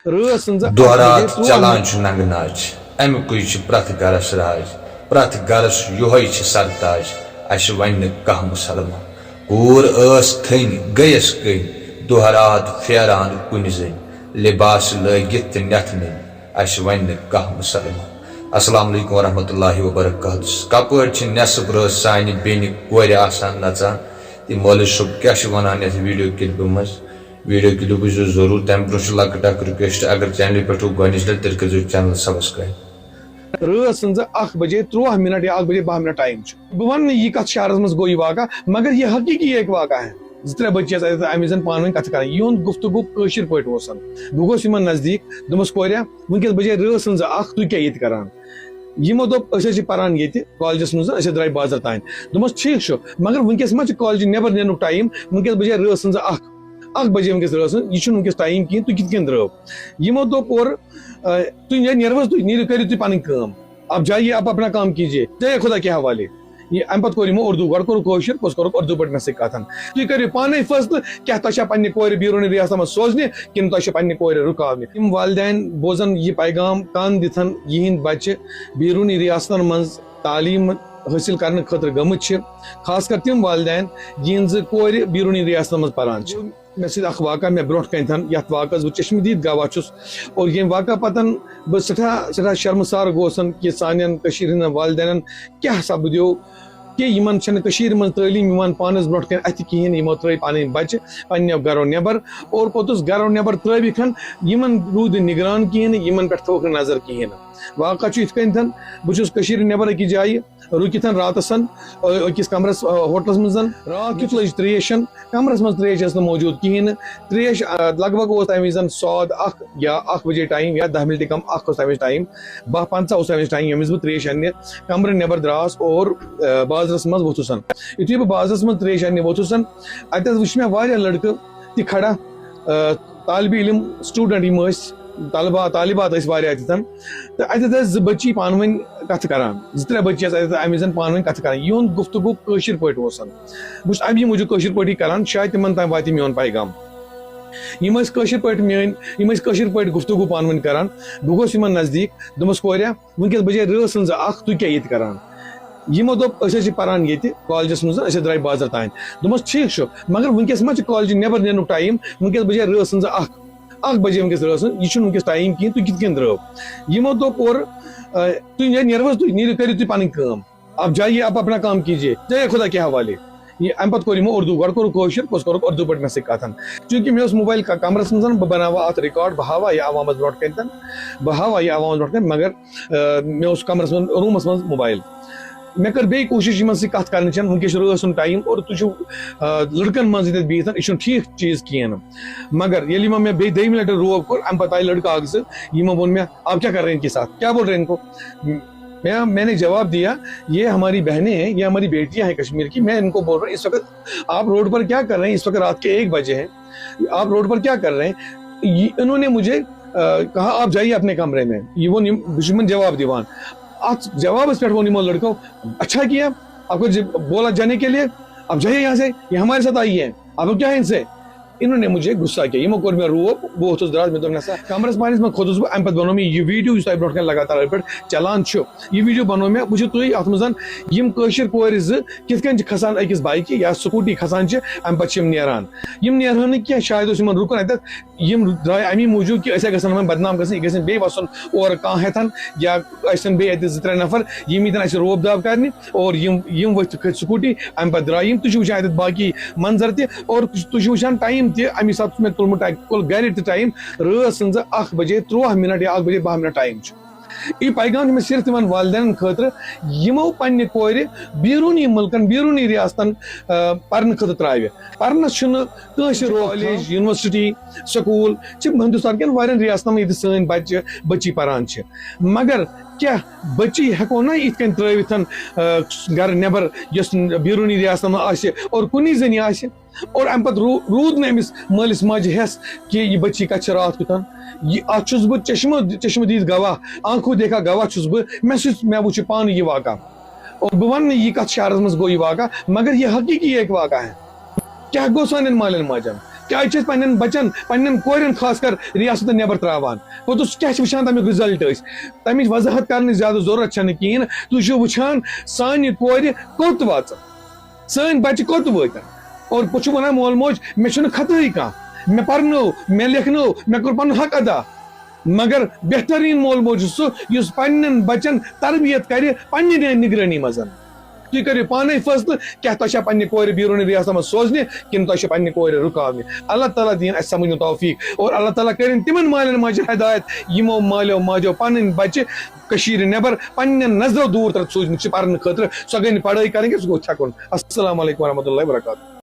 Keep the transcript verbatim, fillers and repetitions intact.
رٲژ سٕنٛزٕ اَکھ دۄہ رات بجے ترٛوواہ چلان مِنٹ۔ چھُ ننٛگہٕ ناچ، اَمہِ کُے چھُ پرٛٮ۪تھ گرس راج، پرٛٮ۪تھ گرس یِہوٚے چھِ سرتاج، اَسہِ وَنہِ نہٕ کانٛہہ مُسلمان۔ کوٗر ٲس تھٔنۍ، گٔیَس کٔنۍ، دۄہ رات پھیران کُنہِ زٔنۍ، لباس لٲگِتھ تہٕ نٮ۪تھ نٔنۍ، اَسہِ وَنہِ نہٕ کانٛہہ مُسلمان۔ السلام علیکم ورحمۃ اللہ وبرکاتہ۔ کپٲرۍ چھِ نٮ۪صٕب رٲژ سانہِ بیٚنہِ کورِ آسان نژان؟ تہٕ مولوی صٲب کیٛاہ چھِ وَنان یَتھ ویٖڈیو کِلپہِ منٛز؟ ویٖڈیو کِلِپ وٕچھِو ضروٗر۔ تَمہِ برٛونٛہہ چھِ لۄکٕٹ اَکھ رِکویسٹ، اگر چینلہِ پٮ۪ٹھ چھُو گۄڈٕنِچ لَٹہِ، تیٚلہِ کٔرۍزیو چینل سبسکرایب۔ رٲژ سٕنٛزٕ اَکھ بجے ترٛوواہ مِنٹ یا اَکھ بجے باہ مِنٹ ٹایم چھُ۔ بہٕ وَنہٕ نہٕ یہِ کَتھ شہرَس منٛز گوٚو یہِ واقعہ، مگر یہِ حقیٖقی اَکھ واقعہ ہے۔ زٕ ترٛےٚ بٔچی ٲسۍ اَتہِ أمِس زَن پانہٕ ؤنۍ کَتھٕ کَران۔ یِہُنٛد گُفتگو کٲشِر پٲٹھۍ اوس۔ بہٕ گوٚوُس یِمَن نزدیٖک، دوٚپمَس، "کوریا، وٕنکیٚس بجے رٲژ سٕنٛزٕ اَکھ، تُہۍ کیٛاہ ییٚتہِ کَران؟" یِمو دوٚپ، "أسۍ حظ چھِ پَران ییٚتہِ کالجَس منٛز، أسۍ حظ درٛاے بازر تانۍ۔" دوٚپمَس، "ٹھیٖک چھُ، مگر وٕنکیٚس ما چھِ کالجہِ نٮ۪بر نیرنُک ٹایم؟ وٕنکیٚس بجے رٲژ سٕنٛزٕ اَکھ، اَکھ بجے وٕنکیٚس رٲژ ہٕنٛز، یہِ چھُنہٕ وٕنکیٚس ٹایم کِہیٖنۍ، تُہۍ کِتھ کٔنۍ درٛٲو؟" یِمو دوٚپ اورٕ، "آ، تُہۍ نے-، نیرو حظ تُہۍ، نیٖرِو، کٔرِو تُہۍ پَنٕنۍ کٲم، آپ جائیے، آپ اپنا کام کیجیے، جائیے خدا کے حوالے۔" یہِ اَمہِ پَتہٕ کوٚر یِمو اردوٗ، گۄڈٕ کوٚرُکھ کٲشُر، پوٚتُس کوٚرُکھ اردوٗ پٲٹھۍ مےٚ سۭتۍ کَتھن۔ تُہۍ کٔرِو پانَے فٲصلہٕ، کیٛاہ تۄہہِ چھا پننہِ کورِ بیروٗنی ریاستَس منٛز سوزنہِ کِنہٕ تۄہہِ چھِ پننہِ کورِ رُکاونہِ؟ یِم والدین بوزن یہِ پیغام کن دِتھن یِہِنٛدۍ بچہِ بیروٗنی ریاستن منٛز تعلیٖم حٲصِل کرنہٕ خٲطرٕ گٔمٕتۍ چھِ، خاص کر تِم والدین یِہِنٛزٕ کورِ بیروٗنی ریاستن منٛز پران چھِ۔ مےٚ سۭتۍ اکھ واقعہ مےٚ برونٛٹھ کنہِ تھن، یتھ واقعس بہٕ چشمہٕ دید گواہ چھُس، اور ییٚمہِ واقعہ پتن بہٕ سٮ۪ٹھاہ سٮ۪ٹھاہ شرمہٕ سار گوسن کہِ سانٮ۪ن کٔشیٖرِ ہٕنٛدٮ۪ن والدینن کیٛاہ سپدیو کہِ یِمن چھنہٕ کٔشیٖرِ منٛز تعلیٖم یِوان پانس برونٛٹھ کنہِ اتھِ کِہیٖنۍ، یِمو ترٲے پنٕنۍ بچہِ پننیو گرو نٮ۪بر، اور پوٚتُس گرو نٮ۪بر ترٲوِکھن، یِمن روٗد نہٕ نگران کِہیٖنۍ، یِمن پٮ۪ٹھ تھووُکھ نہٕ نظر کِہیٖنۍ۔ واقعہ چھُ یِتھ کٔنۍ تھن، بہٕ چھُس کٔشیٖرِ نٮ۪بر أکِس جایہِ، رُکِتھ راتس سن، أ-، أکِس کمرس، أ، ہوٹلس منٛز۔ راتھ کیُتھ لٔج ترٛیش چٮ۪ن، کمرس منٛز ترٛیش ٲس نہٕ موجود کِہیٖنۍ نہٕ۔ ترٛیش، أ، لگ بگ اوس تمہِ وِزِ ساد اکھ یا اکھ بجے ٹایم یا دہ منٹ کم اکھ اوس تمہِ وِزِ ٹایم، باہ پنژاہ اوس تمہِ وِزِ ٹایم، ییٚمہِ وِزِ بہٕ ترٛیش اننہِ کمرٕ نٮ۪بر درٛاس اور، أ، بازرس منٛز ووٚتھُس۔ یُتھُے بہٕ بازرس منٛز ترٛیش اننہِ ووٚتھُس، اتہِ حظ وٕچھ مےٚ واریاہ لڑکہٕ تہِ کھڑا، أ، طالب علم، اسٹوڈنٹ یِم ٲسۍ، طلبہ، طالبات ٲسۍ واریاہ تِتھن۔ تہٕ اتہِ ٲسۍ زٕ بچی پانہٕ ؤنۍ کتھٕ کران، زٕ ترٛےٚ بچی ٲسۍ اتہِ امہِ وِزن پانہٕ ؤنۍ کتھٕ کران۔ یِہُنٛد گفتگو کٲشِر پٲٹھۍ اوس۔ بہٕ چھُس امہِ موٗجوٗب کٲشِر پٲٹھی کران، شاید تِمن تام واتہِ میون پیغام۔ یِم ٲسۍ کٲشِر پٲٹھۍ میٲنۍ، یِم ٲسۍ کٲشِر پٲٹھۍ گفتگو پانہٕ ؤنۍ کران۔ بہٕ گوس یِمن نزدیٖک، دوٚپمس، "کوریا، وٕنکیٚس بجے رٲژ سٕنٛزٕ اَکھ، تُہۍ کیٛاہ ییٚتہِ کران؟" یِمو دوٚپ، "أسۍ حظ چھِ پران ییٚتہِ کالجس منٛز، أسۍ حظ درٛاے بازر تام۔" دوٚپمس، "ٹھیٖک چھُ، مگر وٕنکیٚس ما چھِ کالجہِ نٮ۪بر نیرنُک ٹایم؟ وٕنکیٚس بجے رٲژ سٕنٛزٕ اَکھ، اَکھ بجے وٕنکیٚس رٲژ ہٕنٛز، یہِ چھُنہٕ وٕنکیٚس ٹایم کِہیٖنۍ، تُہۍ کِتھ کٔنۍ درٛٲو؟" یِمو دوٚپ اورٕ، "آ، تُہۍ نے-، نیرو حظ تُہۍ، نیٖرِو، کٔرِو تُہۍ پنٕنۍ کٲم، آپ جائیے، آپ اپنا کام کیجیے، جائیے خدا کے حوالے۔" یہِ اَمہِ پَتہٕ کوٚر یِمو اردوٗ، گۄڈٕ کوٚرُکھ کٲشُر، پوٚتُس کوٚرُکھ اردوٗ پٲٹھۍ مےٚ سۭتۍ کَتھن۔ چوٗنٛکہِ مےٚ اوس موبایل ک-، کَمرَس منٛز، بہٕ بَناوٕ اَتھ ریکارڈ، بہٕ ہاوٕ یہِ عوامَس برونٛٹھ کَنہِ تَن، بہٕ ہاوٕ یہِ عوامَس برونٛٹھ کَنہِ، مگر، آ، مےٚ اوس کَمرَس منٛز، روٗمَس منٛز موبایل۔ مےٚ کٔر بیٚیہِ کوٗشِش یِمَن سۭتۍ کَتھ کَرنٕچ، وٕنکیٚس چھُ رٲژ ہُنٛد ٹایم اور تُہۍ چھِو، آ، لٔڑکَن منٛز ییٚتٮ۪تھ بِہِتھ، یہِ چھُنہٕ ٹھیٖک چیٖز کِہیٖنۍ نہٕ۔ مگر ییٚلہِ یِمو مےٚ بیٚیہِ دوٚیمہِ لَٹہِ روب کوٚر، اَمہِ پَتہٕ آیہِ لٔڑکہٕ اَکھ زٕ، یِمو ووٚن مےٚ، "آپ کیا کر رہے ہیں ان کے ساتھ؟ کیا بول رہے ہیں ان کو؟" میں، میں نے جواب دیا، "یہ ہماری بہنیں ہیں، یہ ہماری بیٹیاں ہیں کشمیر کی، میں ان کو بول رہا ہوں، اس وقت آپ روڈ پر کیا کر رہے ہیں؟ اس وقت رات کے ایک بجے ہیں، آپ روڈ پر کیا کر رہے ہیں؟" یہ، انہوں نے مجھے، آ، کہا، "آپ جائیے اپنے کمرے میں۔" یہ وہ نم-، دشمن جواب دیوان۔ اتھ جوابس پٮ۪ٹھ ووٚن یِمو لڑکو، "اچھا کیا، آپ کو ج-، بولا جانے کے لیے، آپ جائیے یہاں سے، یہ ہمارے ساتھ آئی ہے، آپ کو کیا ہے ان سے؟" انہوں نے مجھے غصہ کیا، یِمو کوٚر مےٚ روب، بہٕ ووٚتھُس درٛاس، مےٚ دوٚپ، "نسا۔" کمرس پانس منٛز کھوٚتُس بہٕ، اَمہِ پتہٕ بنوو مےٚ یہِ ویٖڈیو یُس تۄہہِ برونٛٹھ کنہِ لگاتار أتھۍ پٮ۪ٹھ چلان چھُ۔ یہِ ویٖڈیو بنوو مےٚ، وٕچھِو تُہۍ اَتھ منٛز یِم کٲشِر کورِ زٕ کِتھ کٔنۍ چھِ کھسان أکِس بایکہِ یا سکوٗٹی کھسان چھِ، اَمہِ پتہٕ چھِ یِم نیران۔ یِم نیرہَن نہٕ کینٛہہ، شاید اوس یِمن رُکُن اَتٮ۪تھ۔ یِم درٛاے اَمی موٗجوٗب کہِ أسۍ ہا گژھن وۄنۍ بدنام گژھٕنۍ، یہِ گژھِ نہٕ بیٚیہِ وَسُن اورٕ کانٛہہ ہٮ۪تھن یا ٲسۍتن بیٚیہِ اَتہِ زٕ ترٛےٚ نفر، یِم ییٖتٮ۪ن اَسہِ روب داب کرنہِ۔ اور یِم، یِم ؤتھۍ کھٔتۍ سکوٗٹی، اَمہِ پَتہٕ درٛاے یِم۔ تُہۍ چھِو وٕچھان اَتٮ۪تھ باقی منظر تہِ، اور تُہۍ چھِو وٕچھان ٹایم تہِ، اَمہِ حساب چھُ مےٚ تُلمُت ٹایم، کُل گرِ تہِ ٹایم، رٲژ سٕنٛزٕ اَکھ بجے ترٛوواہ مِنٹ یا اَکھ بجے باہ مِنٹ ٹایم چھُ۔ یہِ پیغام چھُ مےٚ صرف تِمن والدینن خٲطرٕ، یِمو پننہِ کورِ بیروٗنی مُلکن، بیروٗنی ریاستن، آ، پرنہٕ خٲطرٕ ترٛاوِ۔ پرنس چھُنہٕ کٲنٛسہِ رو-، کالج، یونیورسٹی، سکوٗل چھِ ہندوستان کٮ۪ن واریاہن ریاستن منٛز، ییٚتہِ سٲنۍ بچہِ، بچی پران چھِ، مگر کیٛاہ بچی ہٮ۪کو نہ یِتھ کٔنۍ ترٲوِتھ، آ، گرٕ نٮ۪بر، یۄس بیروٗنی ریاستن منٛز آسہِ اور کُنی زٔنی آسہِ؟ اور امہِ پتہٕ رو-، روٗد نہٕ أمِس مٲلِس ماجہِ ہٮ۪س کہِ یہِ بچی کتہِ چھِ راتھ کیُتھ۔ یہِ، اتھ چھُس بہٕ چشمہٕ، چشمہٕ دید گواہ، آنکھو دیکھا گواہ چھُس بہٕ، مےٚ سۭتۍ، مےٚ وُچھ یہِ پانہٕ یہِ واقعہ۔ اور بہٕ ونہٕ نہٕ یہِ کتھ شہرس منٛز گوٚو یہِ واقعہ، مگر یہِ حقیقی ایک واقعہ ہے۔ کیٛاہ گوٚو سانٮ۪ن مالٮ۪ن ماجٮ۪ن؟ کیٛازِ چھِ أسۍ پننٮ۪ن بچن، پننٮ۪ن کورٮ۪ن خاص کر ریاستن نٮ۪بر تراوان؟ پوٚتُس کیٛاہ چھِ وٕچھان تمیُک result أسۍ؟ تمِچ وضاحت کرنٕچ زیادٕ ضروٗرت چھنہٕ کِہیٖنۍ۔ تُہۍ چھِو وٕچھان سانہِ کورِ کوٚت واژٕ، سٲنۍ بچہِ کوٚت وٲتۍ۔ اور پوٚتُس چھُ ونان مول موج، مےٚ چھُنہٕ خطٲیی کانٛہہ، مےٚ پرنٲو، مےٚ لیکھنٲو، مےٚ کوٚر پنُن حق ادا۔ مگر بہترین مول موج چھُ سُہ یُس پننٮ۪ن بچن تربیت کرِ پننہِ نگرٲنی منٛز۔ تُہۍ کٔرِو پانے فٲصلہٕ، کیٛاہ تۄہہِ چھا پننہِ کورِ بیرونی ریاستن منٛز سوزنہِ کِنہٕ تۄہہِ چھا پننہِ کورِ رُکاونہِ؟ اللہ تعالیٰ دِیِن اسہِ سمجھنُک توفیق اور اللہ تعالیٰ کٔرِن تِمن مالٮ۪ن ماجن ہدایت، یِمو مالیو ماجو پنٕنۍ بچہِ کٔشیٖرِ نٮ۪بر پننٮ۪ن نظرو دوٗر ترتھ سوٗزمٕتۍ چھِ پرنہٕ خٲطرٕ۔ سۄ گٔے نہٕ پڑھٲے کرٕنۍ کینٛہہ، سُہ گوٚو تھٮ۪کُن۔ السلام علیکم ورحمۃ اللہ وبرکاتہ۔